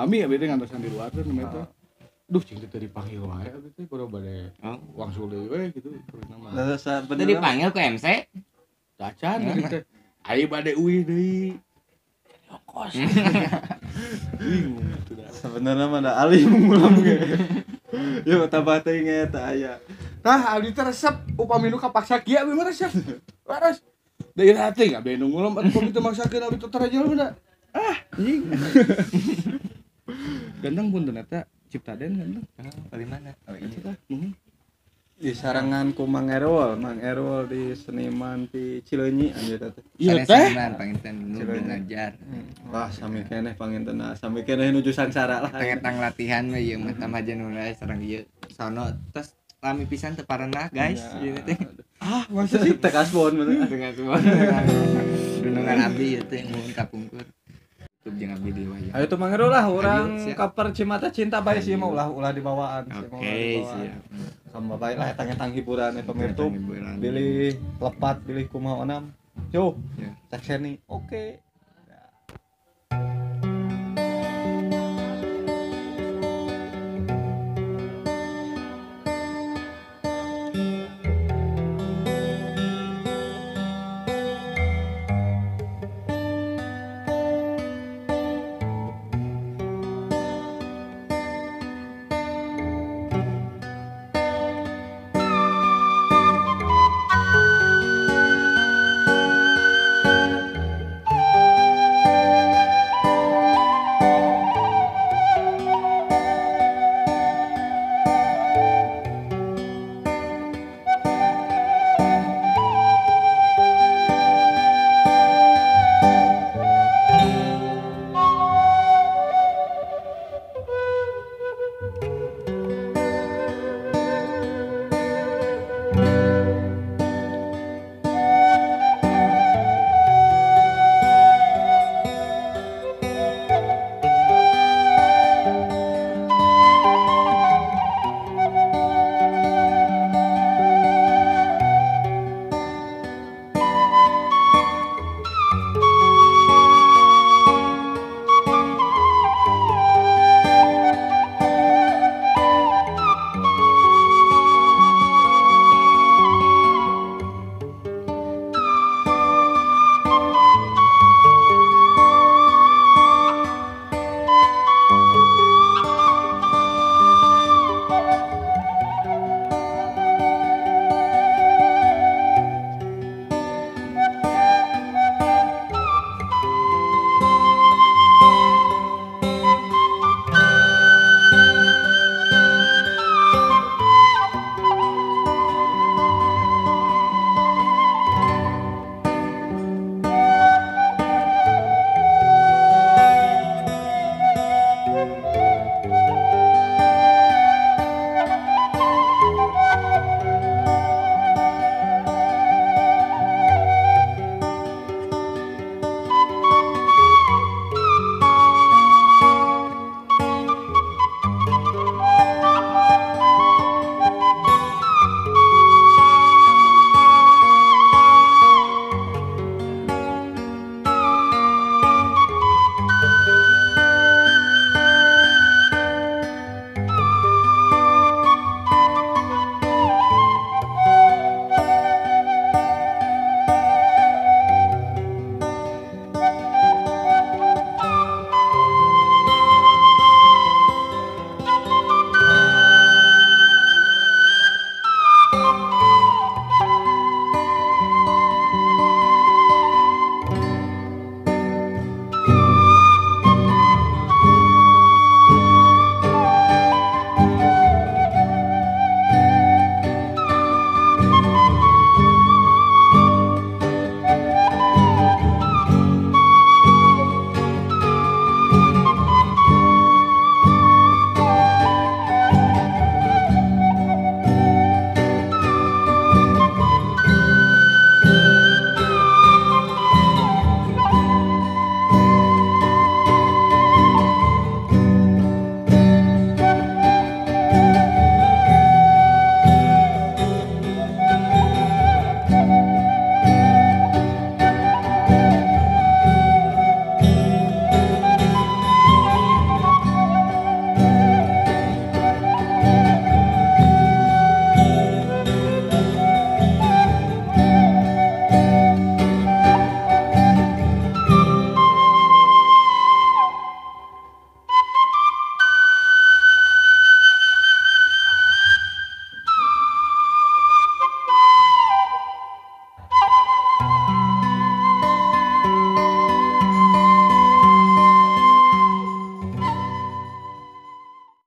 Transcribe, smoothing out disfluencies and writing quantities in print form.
Lami abdi teh ngantosan di luar teh namanya teh. Duh cing teh dipanggil wae abdi teh kudu bade wangsul deui we gitu terusna mah. Teu dipanggil ku MC? Tacan gitu teh. Ai bade uih deui. Kos. Bingung gitu dah. Sebenarnya mah da alim ngulam ge. Yo tambah teuing eta aya. Tah abdi teh resep upami nu kapaksa kieu abdi mah resep. Waras. Da ieu teh abdi nu ngulam atuh upami teu maksakeun abdi teh tarajal mah da. Ah, anjing. Ganteng punten eta Ciptaden ganteng. Dari mana? Oh iya. Eta nuhun. Di sarangan ku Mang Erwol, Mang Erwol di seniman di Cileunyi anjir teh. Ieu teh seniman panginten nu ngajar. Wah, sami keneh panginten, sami keneh nuju sangsara lah. Tengah latihan we ieu mah tambah jenuh sareng ieu. Sono tos lami pisan teu parenah guys ieu teh. Ah, masa sih teh kasbon bener. Teh kasbon. Dunungan abdi ieu teh mun kapungkur. Tuh jeung abdi di wayang. Ayo tuh Mang Erwol lah urang kaper Cimata Cinta bae sih mah ulah dibawaan sih mah. Oke, siap. Sama bae lah etang-etang hiburan eta pemirsa. Bilih lepat bilih kumaha onam. Yo. Cek seni. Oke.